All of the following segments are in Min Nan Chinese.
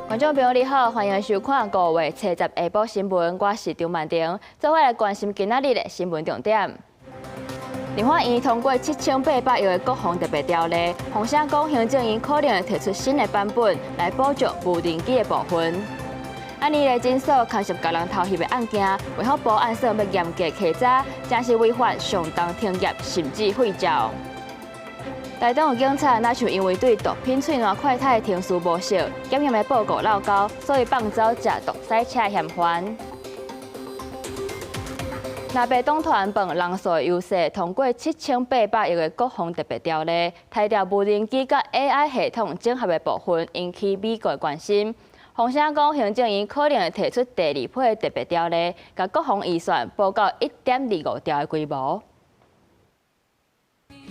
觀眾朋友你好，歡迎收看5月70下晡新聞，我是張曼婷，做伙來關心今仔日的新聞重點。立法院通過7800億的國防特別條例，風聲講行政院可能會提出新的版本來補足無人機的部分。愛爾蘭診所牽涉共人偷翕的案件，衛福部按算欲嚴格稽查，真是違法相當停業甚至廢照。台東有警察，若像因為對毒品喙瀾快篩的程序無熟，檢驗的報告落勾，所以放走食毒賽車的嫌犯。藍白黨團憑人數優勢通過7800億的國防特別條例，刣掉無人機佮 AI 系統整合的部分，引起美國的關心。風聲講，行政院可能會提出第二批的特別條例，共國防預算補到1.25兆的規模。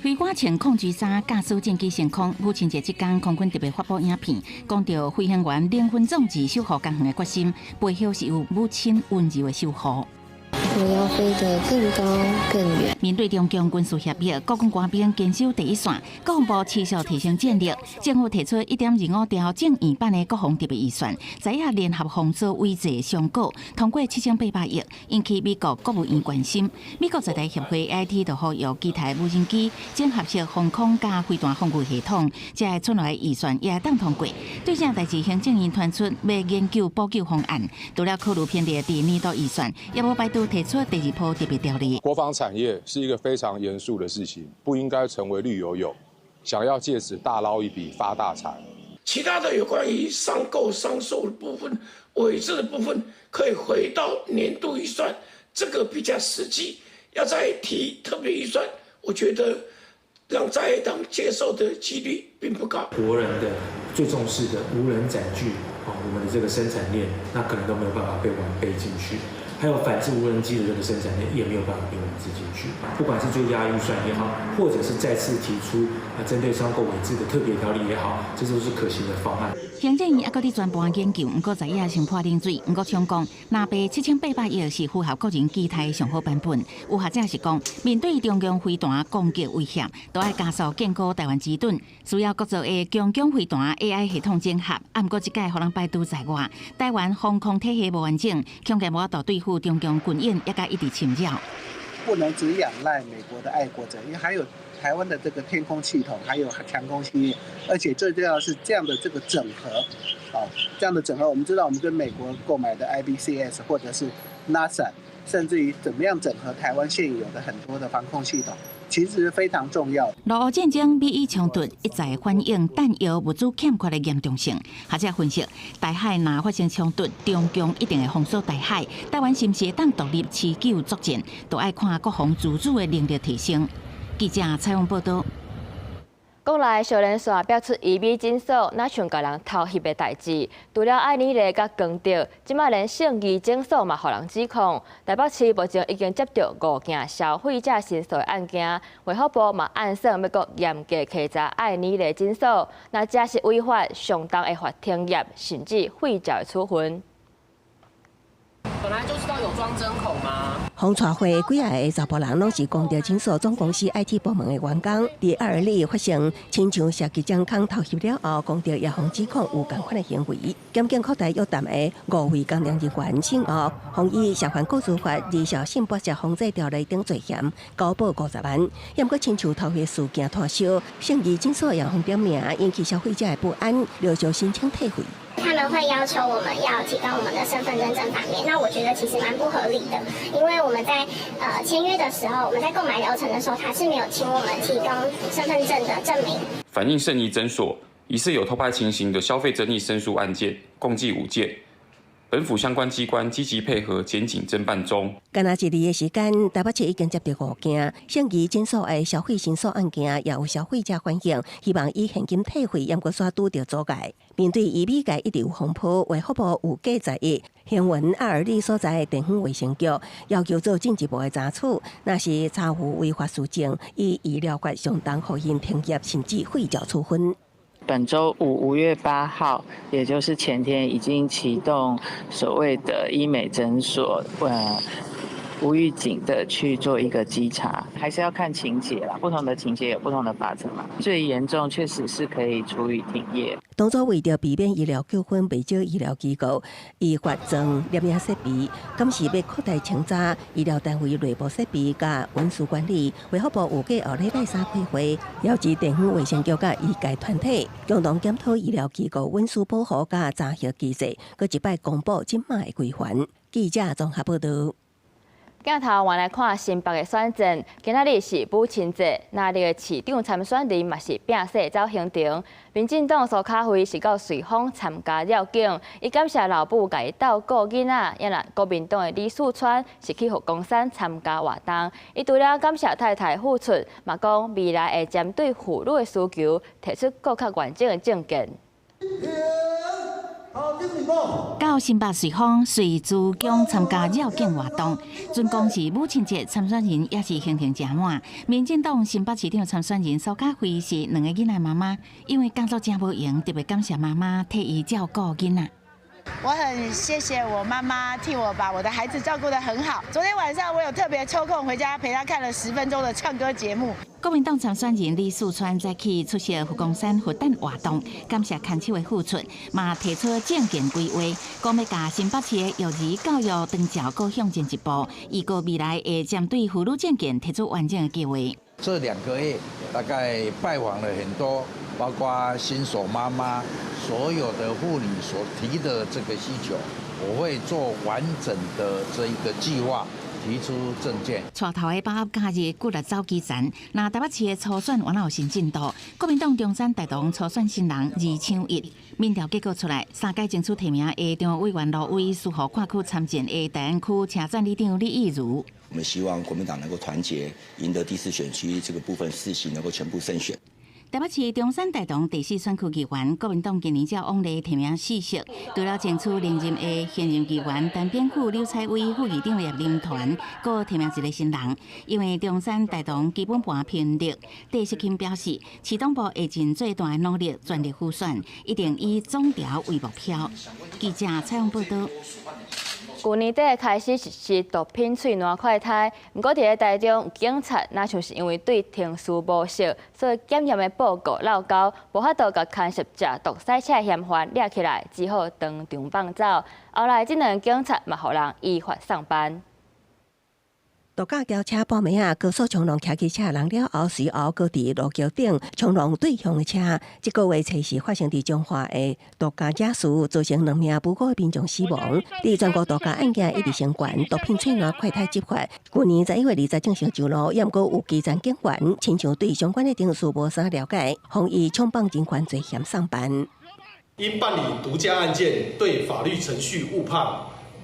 飛官穿抗G3駕駛戰機升空，母親節這工空軍特別發布影片，講著飛行員林分壯志守護家園的決心，背後是有母親溫柔的守護。我要飛得更高更遠。面對中共軍事脅迫，國軍官兵堅守第一線，國防部持續提升戰力，政府提出1.25兆正二版的國防特別預算，在遐聯合封鎖偽造上稿，通過7800億，引起美國國務院關心。美國在台協會 AIT 就呼籲機台無人機整合式防空佮飛彈防禦系統，這个出來預算也會當通過。對這代誌，行政院傳出欲研究補救方案，除了考慮編列佇年度預算，也無排除提出第二波特別條例。國防產業是一個非常嚴肅的事情，不應該成為綠油油，想要借此大撈一筆發大財。其他的有關於商購商售的部分、委置的部分，可以回到年度預算，這個比較實際。要再提特別預算，我覺得讓在野黨接受的幾率並不高。國人的最重視的無人載具啊，我們的這個生產鏈，那可能都沒有辦法被完備進去。還有反制無人機的這個生產鏈也沒有辦法被完置進去。不管是追加預算也好，或者是再次提出啊針對商購委置的特別條例也好，這都是可行的方案。行政院猶閣佇全盤研究，毋過在野先潑冷水。毋過強講，藍白7800億是符合國人期待上好版本。有學者是講，面對中共飛彈攻擊威脅，都愛加速建構台灣之盾，需要國造的強強飛彈 AI 系統整合。啊，毋過這屆予人排除在外，台灣防空體系無完整，恐驚無法度對付中共軍演，也共一直侵擾。不能只仰賴美國的愛國者，因為還有台灣的這個天空系統，還有強攻系列，而且最重要是這樣的這個整合，啊，這樣的整合，我們知道我們跟美國購買的 IBCS 或者是 NASA，甚至於怎麼樣整合台灣現有的很多的防空系統，其實非常重要。俄烏戰爭、美伊衝突一再反映彈藥物資欠缺的嚴重性。學者分析，台海若發生衝突，中共一定會封鎖台海。台灣是毋是會當獨立持久作戰，都愛看國防自主的能力提升。記者採訪報道。國內相連紲爆出醫美診所，若像共人偷翕的代誌，除了愛爾蘭佮光德，這擺連聖義診所嘛予人指控。台北市目前已經接著五件消費者申訴的案件，衛福部嘛按算欲閣嚴格稽查愛爾蘭診所，若真是違法，相當會罰停業，甚至廢照的處分。本來就知道有裝針孔嗎？風帶會幾仔个查埔人攏是光德診所總公司 IT 部門的員工，佇愛爾蘭發生親像射擊針孔偷翕了後，光德也予指控有仝款的行為。檢警擴大約談的五位工作人員審後，予以涉犯個資法、兒少性剝削防制條例等罪嫌，交保50萬。毋過親像偷翕事件拖燒，聖義診所也予點名，引起消費者的不安，陸續申請退費。他們會要求我們要提供我們的身份認證版面，那我覺得其實蠻不合理的，因為我們在簽約的時候，我們在購買流程的時候，他是沒有請我們提供身份證的證明。反映聖義診所疑似有偷拍情形的消費爭議申訴案件，共計5件。本府相關機關積極配合檢警偵辦中。干焦一日的時間，台北市已經接著五件聖義診所的消費申訴案件，也有消費者反映，希望以現金退費，毋過煞拄著阻礙。面對醫美界一直有風波，衛福部有計在意，興文愛爾利所在的地方衛生局要求做進一步的查處，若是查有違法事證，依醫療法相當予𪜶停業甚至廢照處分。本週五5月8號，也就是前天，已經啟動所謂的醫美診所無預警的去做一個稽查，還是要看情節啦，不同的情節有不同的罰則嘛。最嚴重確實是可以處以停業。當初為著避免醫療糾紛，袂少醫療機構依法裝攝影設備，敢是欲擴大清查醫療單位內部設備佮文書管理。衛福部預計後禮拜三開會，邀集地方衛生局佮醫界團體共同檢討醫療機構文書保護佮查核機制，閣一擺公布這馬的規範。記者綜合報導。鏡頭換來看新北的選戰，今仔日是母親節，那里的市長參選人嘛是拚勢走行程。民進黨蘇卡慧是到瑞豐參加繞境，伊感謝老母共伊鬥顧囡仔。也若國民黨的李四川是去佛光山參加活動，伊除了感謝太太付出，嘛講未來會針對婦女的需求，提出閣較完整的政見。到新北瑞豐瑞珠宮參加繞境活動，準講是母親節參選人也是行程誠滿。民進黨新北市長參選人蘇嘉慧是兩個囡仔媽媽，因為工作誠無閒，特別感謝媽媽替伊照顧囡仔。我很謝謝我媽媽替我把我的孩子照顧得很好。昨天晚上我有特別抽空回家陪他看了10分鐘的唱歌節目。國民黨參選人李四川早起出席佛光山佛誕活動，感謝牽手的付出，嘛提出政見規劃，講欲共新北市的幼兒教育長照閣向前一步，預告未來會針對婦女政見提出完整的計劃。這2個月大概拜訪了很多，包括新手媽媽，所有的婦女所提的這個需求，我會做完整的這一個計劃，提出政見。帶頭的把握假日骨力走基層，那台北市的初選原來有新進度。國民黨中山大同初選新人二搶一，民調結果出來，三屆爭取提名的中委員盧威輸予跨區參戰的大安區車站里長李意如。我們希望國民黨能夠團結，贏得第四選區這個部分四席能夠全部勝選。台北市中山大同第四選區議員，國民黨今年才往例提名四席，除了爭取連任的現任議員陳炳富、柳彩威、副議長葉林團，閣提名一個新人。因為中山大同基本盤偏綠，戴錫欽表示，市黨部會盡最大的努力，全力輔選，一定以總調為目標。記者採訪報導。舊年底開始實施毒品喙瀾快篩，毋過佇咧台中警察，若像是因為對程序無熟，所以檢驗的報告落勾，無法度共牽涉食毒賽車的嫌犯掠起來，只好當場放走。後來這兩个警察嘛，予人依法送辦。毒駕轎車半暝仔，高速衝撞騎機車人了後，隨後閣佇路橋頂衝撞對向的車。這個月初四發生佇彰化的毒駕肇事，造成兩名無辜的民眾死亡。佇全國毒駕案件一直升懸，毒品喙瀾快篩執法。舊年11月20正式上路，猶毋過有基層警員親像對相關的程序無啥了解，予伊闖放人犯罪嫌送辦。因辦理毒駕案件，對法律程序誤判，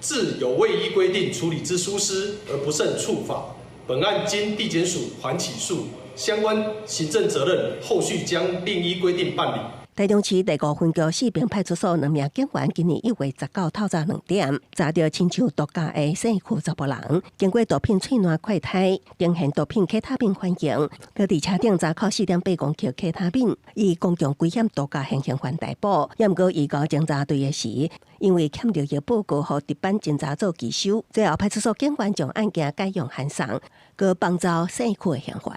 致有未依規定處理之疏失而不慎觸法，本案經地檢署緩起訴，相關行政責任後續將另依規定辦理。台中市第五分局四平派出所兩名警員今年1月19透早2點，查著親像毒駕的姓區查埔人，經過毒品喙瀾快篩，呈現毒品可他命反應，閣佇車頂查扣4.8公克可他命，以公共危險毒駕現行犯逮捕。猶毋過伊交偵查隊的時，因為欠著藥報告予值班偵查組拒收，最後派出所警員將案件改用函送，閣放走姓區的嫌犯。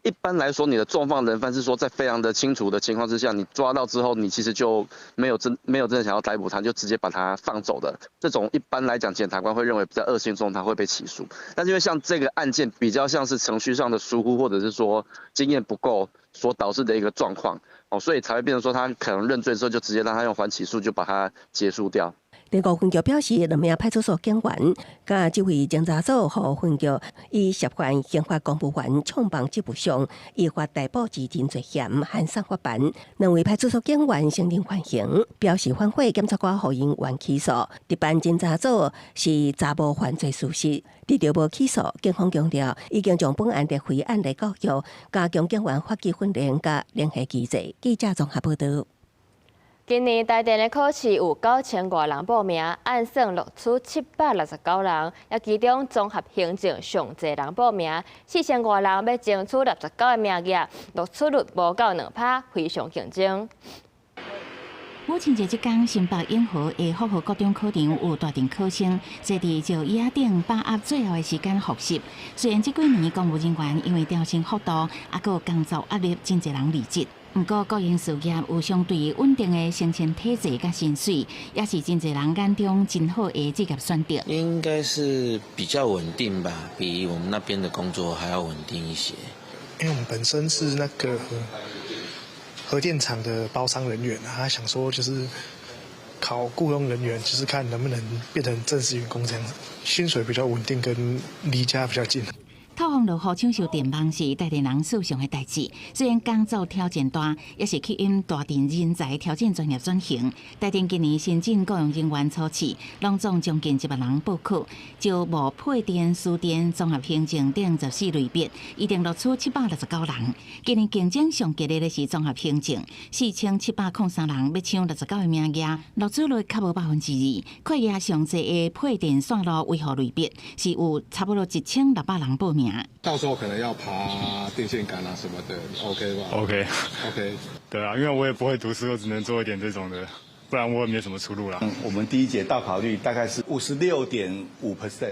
一般來說，你的縱放人犯是說，在非常的清楚的情況之下，你抓到之後，你其實就沒有真的想要逮捕他，就直接把他放走的。這種一般來講，檢察官會認為比較惡性中，他會被起訴。但是因為像這個案件比較像是程序上的疏忽，或者是說經驗不夠所導致的一個狀況，哦，所以才會變成說他可能認罪之後就直接讓他用緩起訴就把他結束掉。第五分局表示，兩名派出所警員佮這位偵查組予分局以涉犯刑法公務員闖放職務上依法逮捕之認罪嫌，函送法辦。兩位派出所警員承認犯行，表示反悔，檢察官予𪜶緩起訴。值班偵查組是查無犯罪事實，得著無起訴。警方強調，已經將本案列為案例教育，加強警員法紀訓練佮聯繫機制。記者綜合報導。今年台電的考試有9000外人報名，按算錄取769人，也其中綜合行政上濟人報名，4000外人欲爭取69個名額，錄取率無夠2%，非常競爭。母親節這工，新北永和的福和國中考場有大陣考生坐佇石椅仔頂，把握最後的時間複習。雖然這幾年公務人員因為調薪幅度，抑閣工作壓力，真濟人離職。毋過國營事業有相對穩定的升遷體制佮薪水，也是真濟人眼中真好的職業選擇。應該是比較穩定吧，比我們那邊的工作還要穩定一些。因為我們本身是那個核電廠的包艙人員，他想說就是考僱傭人員，就是看能不能變成正式員工這樣子，薪水比較穩定，跟離家比較近。透風落雨搶修電網是台電人事上的代誌，雖然工作挑戰大，也是吸引大陣人才挑戰專業轉型。台電今年新進僱傭人員初試，攏總將近1萬人報考，招募配電、輸電、綜合行政等14類別，一定錄取769人。今年競爭上激烈的是綜合行政，4703人欲搶69個名額，錄取率較無2%。缺額上濟的配電線路維護類別，是有差不多1600人報名。到時候可能要爬電線桿啊什麼的，OK 吧？OK，OK，對啊，因為我也不會讀書，我只能做一點這種的，不然我也沒什麼出路啦。我們第一節到考率大概是56.5%，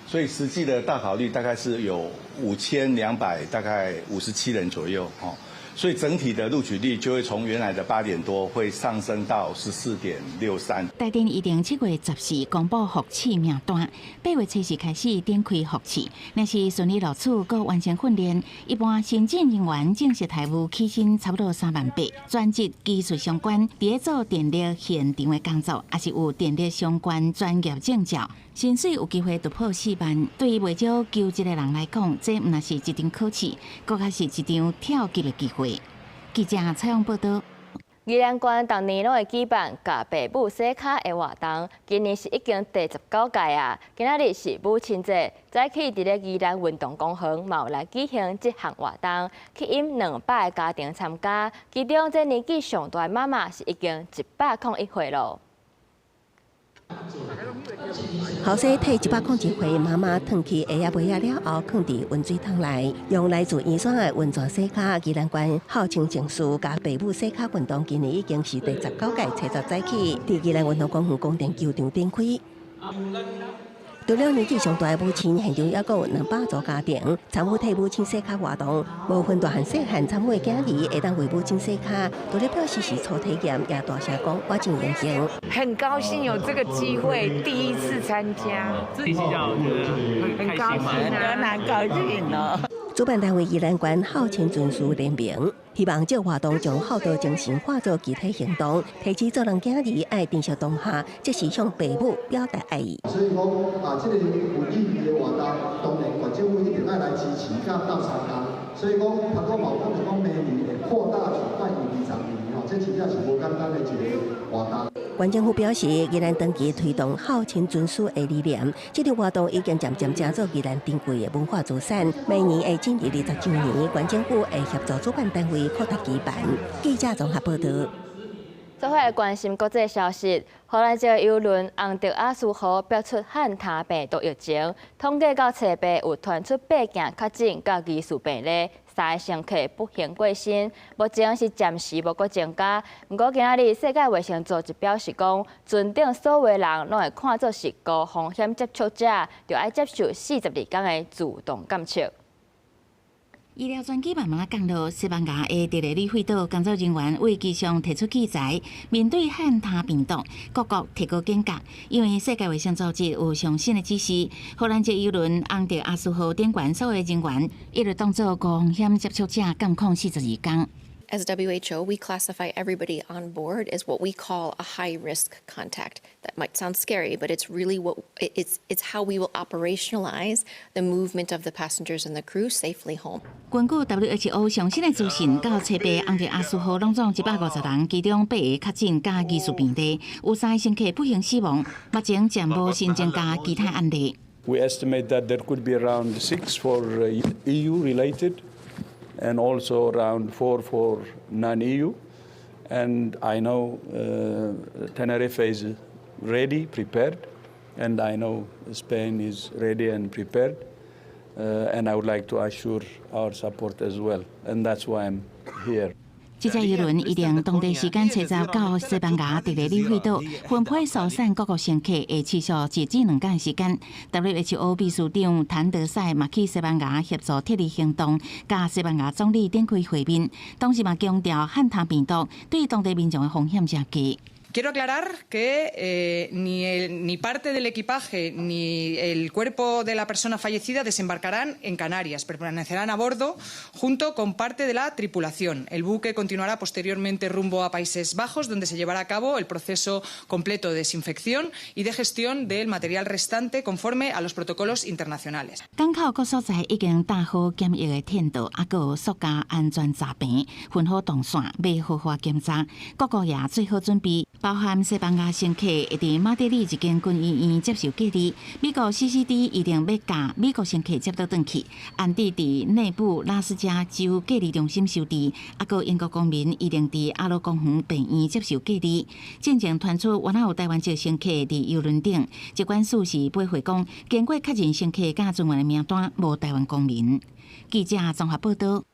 所以實際的到考率大概是有5200大概57人左右，哦。所以整體的錄取率就會從原來的8點多會上升到14.63。台電預定7月14公布複試名單，8月初四開始展開複試，若是順利錄取，閣完成訓練，一般新進人員正式待遇起薪差不多3萬8，專職技術相關，佇咧做電力現場的工作，抑是有電力相關專業證照，薪水有機會突破4萬。對於袂少求職的人來講，這毋但是一場考試，閣較是一場跳級的機會。記者採訪報導。宜蘭縣逐年攏會舉辦共爸母洗跤的活動，今年是已經第19屆啊。今仔日是母親節，早起佇咧宜蘭運動公園嘛有來舉行這項活動，吸引200個家庭參加。其中這年紀上大的媽媽是已經101歲囉。後生退101歲，媽媽褪去鞋仔襪仔了後，囥佇溫水桶內，用來自圓山的溫泉洗跤。宜蘭縣孝親敬師共爸母洗跤運動，今年已經是第19屆，初十早起，佇宜蘭運動公園公定球場展開。除了年紀上大的母親，現場猶閣有200組家庭參與替母親洗跤活動，無分大漢細漢參與的囝兒會當為母親洗跤，除了表示是初體驗，也大聲講我真榮幸。很高興有這個機會，第一次參加，自己覺得很高興啊，蠻高興哦。主辦單位宜蘭縣孝親尊師聯盟，希望這個活動將孝道精神化做具體行動，提醒做人囝兒愛珍惜當下，這是向爸母表達愛意。所以講啊，這個有意義的活動，當然縣政府一定愛來支持，佮鬥相共。所以講，頭拄嘛有講著講，明年會擴大舉辦20年吼，這真正是無簡單的一個活動。縣政府表示，宜蘭長期推動孝親尊師的理念，這個活動已經漸漸成做宜蘭珍貴的文化資產。明年會進入20周年，縣政府會協助主辦單位擴大舉辦。記者綜合報導。做伙來關心國際消息，荷蘭籍郵輪洪德亞斯號爆出漢他病毒疫情，統計到初八有傳出八件確診佮疑似病例，三個乘客不幸過身，目前是暫時無閣增加。毋過今仔日世界衛生組織表示講，船頂所有人攏會看做是高風險接觸者，著愛接受42工的自動監測。醫療專機慢慢降落，西班牙的特雷里費島工作人員為機上提出器材，面對漢他病毒，各國提高警覺，因為世界衛生組織有上新的指示，荷蘭籍郵輪洪德亞斯號頂懸所有人員，一律當做高風險接觸者，監控42工。 As WHO, we classify everybody on board as what we call a high risk contact. That might sound scary, but it's really what it's how we will operationalize the movement of the passengers and the crew safely home. 根據 WHO 上新的資訊，到初八洪德亞斯號攏總150人，其中八個確診佮疑似病例，有三個乘客不幸死亡。目前暫無新增加其他案例。 We estimate that there could be around six for EU related and also around four for non-EU. And I know Tenerife is ready, prepared, and I know Spain is ready and prepared. And I would like to assure our support as well. And that's why I'm here. 這隻油輪預定當地時間初十到西班牙特雷里費島，分批疏散各國乘客，會持續1至2天時間。WHO 秘書長譚德塞嘛去西班牙協助撤離行動，佮西班牙總理展開會面，當時嘛強調漢他病毒對當地民眾的風險誠低。 Quiero aclarar que ni parte del equipaje ni el cuerpo de la persona fallecida desembarcarán en Canarias. Permanecerán a bordo junto con parte de la tripulación. El buque continuará posteriormente rumbo a Países Bajos, donde se llevará a cabo el proceso completo de desinfección y de gestión del material restante conforme a los protocolos internacionales. 港口各所在已經搭好檢疫的天道，抑閣有塑膠安全閘棚，分好動線，欲好好檢查。各國也做好準備。包含西班牙乘客會佇馬德里一間軍醫院接受隔離，美國 CCD 預定欲共美國乘客接倒轉去，安置佇內布拉斯加州隔離中心收治，抑閣英國公民預定佇阿羅公園病院接受隔離。進前傳出原來有台灣籍乘客佇郵輪頂，疾管署是回覆講，經過確認乘客佮船員的名單，無台灣公民。記者綜合報道。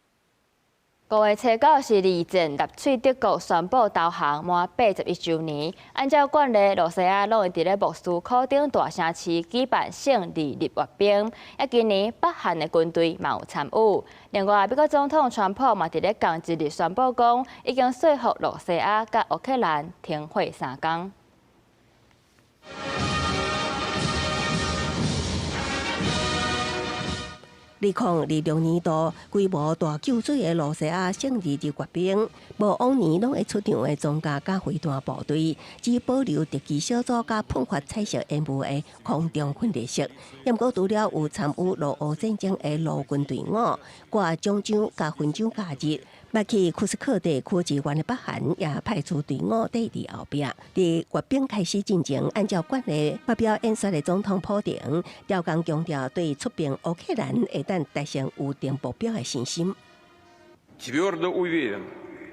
五月初九是二戰納粹德國宣布投降滿81週年。按照慣例，露西亞攏會佇咧莫斯科等大城市舉辦勝利日閱兵。啊，今年北韓的軍隊嘛有參與。另外，美國總統川普嘛佇咧仝一日宣布講，已經說服露西亞佮烏克蘭停火3工。 2026年度規模大救水的露西亞勝利日閱兵，無往年攏會出場的裝甲佮飛彈部隊，只保留特技小組佮噴發彩色煙霧的空中訓練室。毋過除了有參與俄烏戰爭的陸軍隊伍，掛獎章佮勳章假日，捌去庫斯克地區支援的北韓也派出隊伍綴佇後壁。佇閱兵開始進前，按照慣例發表演說的總統普廷，刁工強調對出兵烏克蘭會當達成預定目標的信心。 Твердо уверен,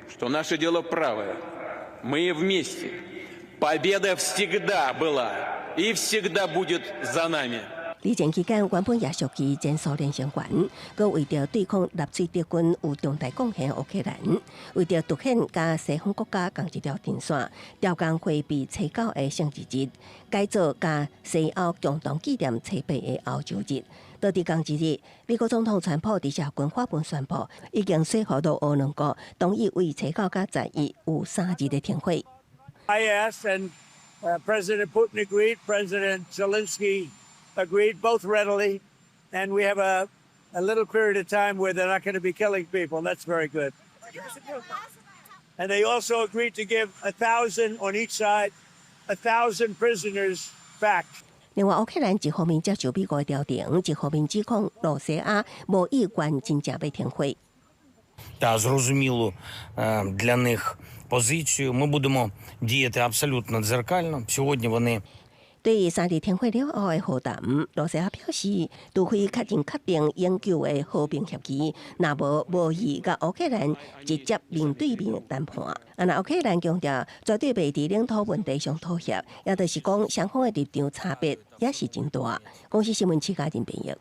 что наше дело правое. Мы вместе. Победа всегда была и всегда будет за нами. 二戰期間，原本也屬於前蘇聯成員，閣為著對抗納粹德軍有重大貢獻烏克蘭，為著凸顯佮西方國家仝一條陣線，刁工迴避初九的勝利日，改做佮西歐共同紀念初八的歐洲日。佇仝一日，美國總統川普佇社群發文宣布，已經說服俄烏兩國同意為初九佮11有3日的停火。 I asked, and President Putin agreed, President Zelensky agreed, both readily, and we have a little period of time where they're not going to be killing people, and that's very good. And they also agreed to give 1,000 on each side, 1,000 prisoners back. 另外，烏克蘭一方面接受美國的調停，一方面指控露西亞無意願真正欲停火。 Та зрозумілу для них позицію. Ми будемо діяти абсолютно дзеркально. Сьогодні вони 對於3日停火了後的和談，露西亞表示，除非確認確定永久的和平協議，若無無意佮烏克蘭直接面對面談判。啊，若烏克蘭強調絕對袂佇領土問題上妥協，也就是講雙方的立場差別也是真大。公視新聞徐家仁編譯。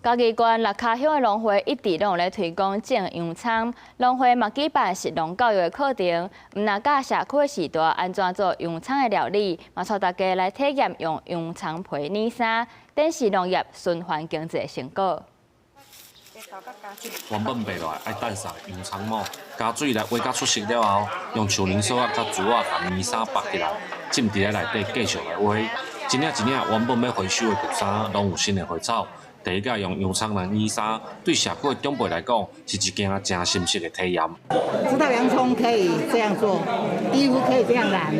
嘉義縣六跤鄉的農會一直攏有咧推廣種洋蔥，農會嘛舉辦食農教育的課程，毋但教社區的序大按怎做洋蔥的料理，嘛帶大家來體驗用洋蔥皮染衫，展示農業循環經濟成果。原本賣落來愛等啥洋蔥帽，加水來畫甲出色了後，用樹奶索仔佮珠仔共棉紗縛起來，浸佇咧內底繼續來畫。一領一領原本欲回收的舊衫，攏有新的花草。第一擺用洋蔥來染衫，對社區的長輩來講，是一件誠深切的體驗。知道洋蔥可以這樣做，衣服可以這樣染，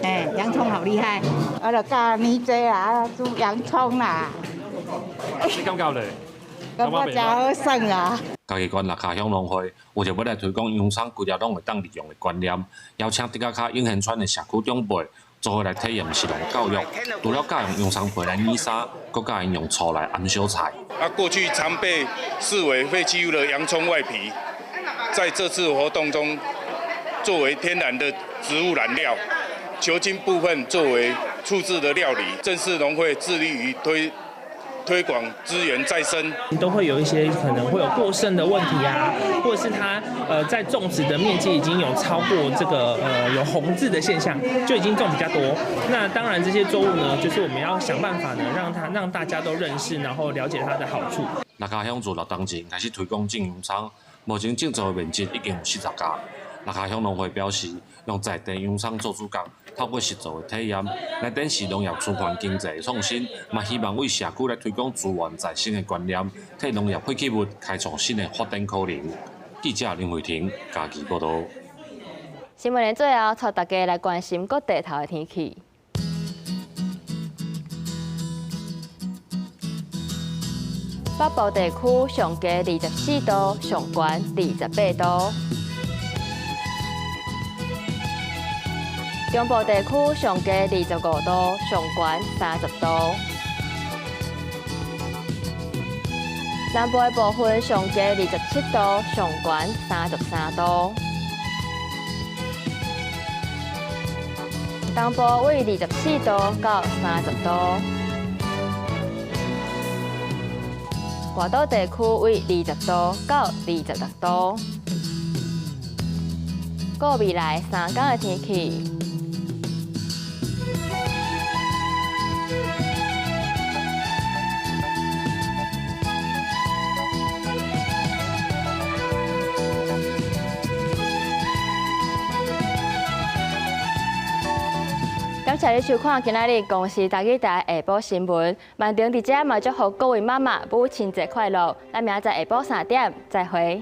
哎，洋蔥好厲害。我就教呢姐啊，煮洋蔥啦。你感覺咧？感覺誠好耍啊！嘉義縣六跤鄉農會為著欲來推廣洋蔥規粒攏會當利用的觀念，邀請竹仔跤永賢村的社區長輩做伙來體驗食農教育。除了教用洋蔥皮來染衫，閣教𪜶用醋來醃小菜。啊，過去常被視為廢棄物的洋蔥外皮，在這次活動中作為天然的植物染料，球莖部分作為醋製的料理，正是農會致力於推推廣資源再生，都會有一些可能會有過剩的問題啊，或者是它在種植的面積已經有超過這個有紅字的現象，就已經種比較多。那當然這些作物呢，就是我們要想辦法呢，讓它讓大家都認識，然後了解它的好處。蚋卡鄉自6冬前開始推廣種洋蔥，目前種植的面積已經有40甲。蚋卡鄉農會表示，用在地洋蔥做主角，透過實作的體驗來展示農業循環經濟的創新，嘛希望為社區來推廣資源再生的觀念，替農業廢棄物開創新的發展可能。記者林慧婷嘉義報導。新聞的最後，帶大家來關心各地頭的天氣。北部地區上低24度，上懸28度。中部地區上低25度，上懸30度。南部的部分上低27度，上懸33度。東部為24度到30度。外島地區為20度到26度。過未來3天的天氣。感謝你收看今仔日公視台語台下晡新聞。曼婷佇遮嘛祝福各位媽媽母親節快樂。咱明仔載下晡3點再會。